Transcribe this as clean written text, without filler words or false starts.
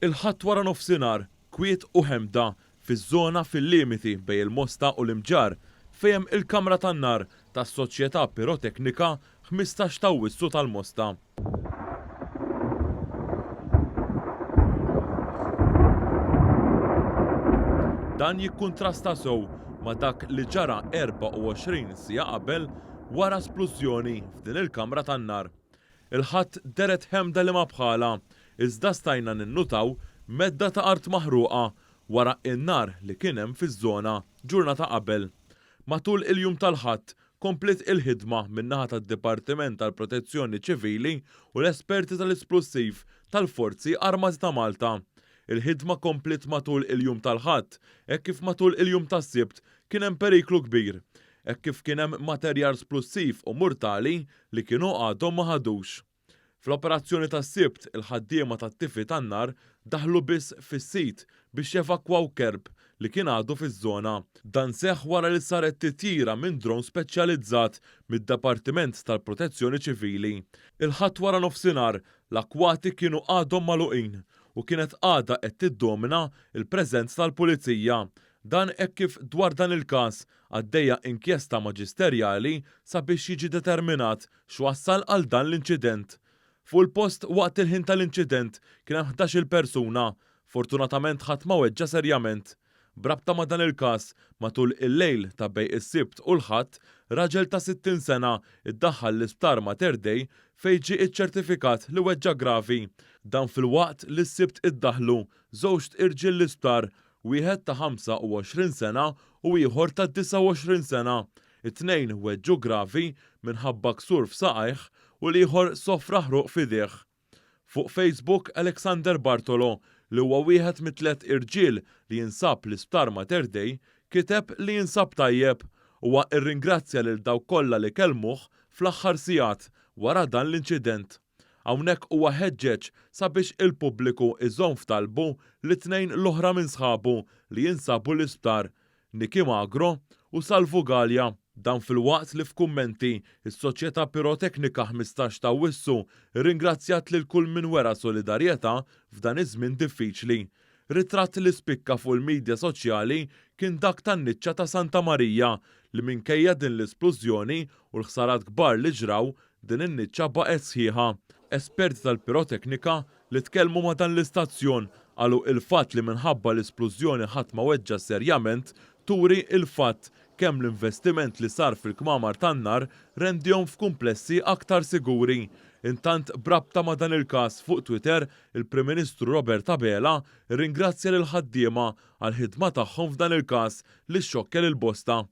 Il-Ħadd waranofsinhar, kwiet u ħemda fiż-żona fil-limiti bejn il-Mosta u l-Imġarr fejn hemm il-kamra tan-nar tas-Soċjetà Piroteknika 15 t'Awwissu tal-Mosta. Dan jikkuntrasta sew ma' dak li ġara 24 siegħa qabel wara splużjoni f'din il-kamra tan-nar. Il-Ħadd dehret ħemda li ma bħalha, iżda stajna ninnutaw medda ta' art maħruqa wara n-nar li kien hemm fiż-żona ġurnata qabel. Matul il-jum tal-Ħadd kompliet il-ħidma min-naħa tad-Dipartiment tal-Protezzjoni Ċivili u l-esperti tal-isplussiv tal-Forzi Armati ta' Malta. Il-ħidma kompliet matul il-jum tal-Ħadd hekk kif matul il-jum tas-Sibt kien hemm periklu kbir hekk kif kien hemm materjal splussiv u murtali li kienu għadhom ma ħadux. Fl-operazzjoni tas-Sibt, il-ħaddiema tat-tifi tan-nar daħlu biss fis-sit biex jevakwaw kerb li kien għadu fiż-żona. Dan seħħ wara li saret titjira minn drone speċjalizzat mid-Dipartiment tal-Protezzjoni Ċivili. Il-Ħadd waranofsinhar, l-akkwati kienu għadhom magħluqin u kienet għadha qed tiddomina l-preżenza tal-Pulizija. Dan hekk kif dwar dan il-każ Għaddejja inkjesta maġisterjali sabiex jiġi determinat x'wassal għal dan l-inċident. Fuq il-post waqt il-ħin tal-inċident kien hemm 11-il persuna. Fortunatament ħadd ma weġġa' serjament. B'rabta ma' dan il-każ, matul il-lejl ta' bejn is-Sibt u l-Ħadd, raġel ta' 60 sena ddaħħal l-Isptar Mater Dei fejn ġie iċċertifikat li weġġa' gravi. Dan filwaqt li s-Sibt iddaħħlu żewġt irġiel l-isptar wieħed ta' 25 sena u ieħor ta' 29 sena. It-tnejn weġġu gravi minħabba ksur f'saqajh u l-ieħor sofra ħruq f'idejh. Fuq Facebook, Alexander Bartolo, li huwa wieħed mit-tlett irġiel li jinsab l-Isptar Mater Dei, kiteb li jinsab tajjeb. Huwa rringrazzja lil dawk kollha li kellmuh fl-aħħar sigħat wara dan l-inċident. Hawnhekk huwa ħeġġeġ sabiex il-pubbliku jżomm f'talbu lit-tnejn l-oħra minn sħabu li jinsabu l-isptar, Nicky Magro u Salvu Galea. Dan filwaqt li f'kummenti, is-Soċjetà Piroteknika 15 t'Awwissu rringrazzjat lil kull min wera solidarjetà f'dan iż-żmien diffiċli. Ritratt li spikka fuq il-midja soċjali kien dak tan-niċċa ta' Santa Marija li minkejja din l-isplużjoni u l-ħsarat kbar li ġraw, din in-niċċa baqgħet sħiħa. Esperti tal-piroteknika li tkellmu ma' dan l-istazzjon qalu il-fatt li minħabba l-isplużjoni ħadd ma weġġa' serjament turi il-fatt kemm l-investiment li sar fil-kmamar tan-nar rendihom f'kumplessi aktar siguri. Intant b'rabta ma' dan il-każ fuq Twitter, il-Prim Ministru Robert Abela rringrazzja lill-ħaddiema għall-ħidma tagħhom f'dan il-każ li xxokkja lil bosta.